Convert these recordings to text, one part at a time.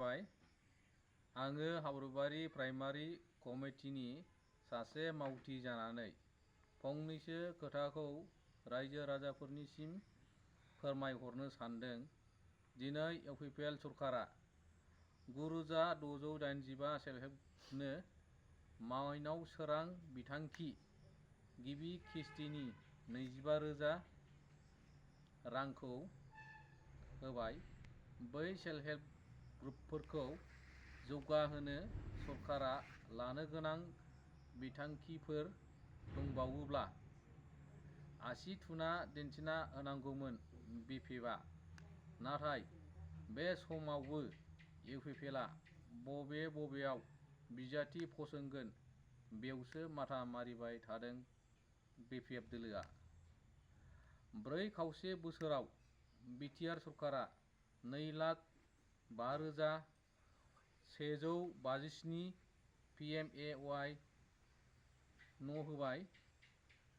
जाबाय आङो हाब्रुबारि प्राइमारि कमिटिनि सासे मावथि जानानै फंनैसो खोथाखौ रायजो राजाफोरनिसिम फोरमायहरनो सानदों। दिनै UPPL सरकारा 9,685 सेल्फ हेल्पनो माइनाव सोरां बिथांखि गिबि किस्तिनि 25,000 रांखौ होबाय। बै सेल्फ हेल्प ग्रुपफोरखौ जौगाहोनो सरकारा लानो गोनां बिथांखिफोर दंबावोब्ला आसि थुना दिन्थिना होनांगौमोन BPFआ। नाथाय बे समावबो UPPLआ बबेयाव बिजाथि फसंगोन बेयावसो माथा मारिबाय थादों BPF दोलोआ। 4.5 बोसोराव बिटिआर सरकारा 2,05,157 PMAY न' होबाय।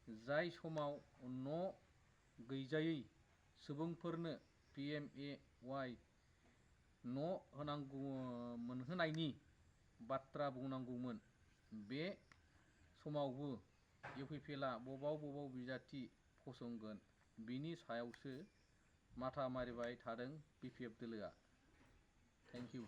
जाय समाव न' गैजायै सुबुंफोरनो PMAY न' मोनहोनायनि बाथ्रा बुंनांगौमोन। बे समावबो UPPLआ बबाव बिजाथि फसंगोन बिनि सायावसो माथा मारिबाय थादों BPF दोलोआ। Thank you.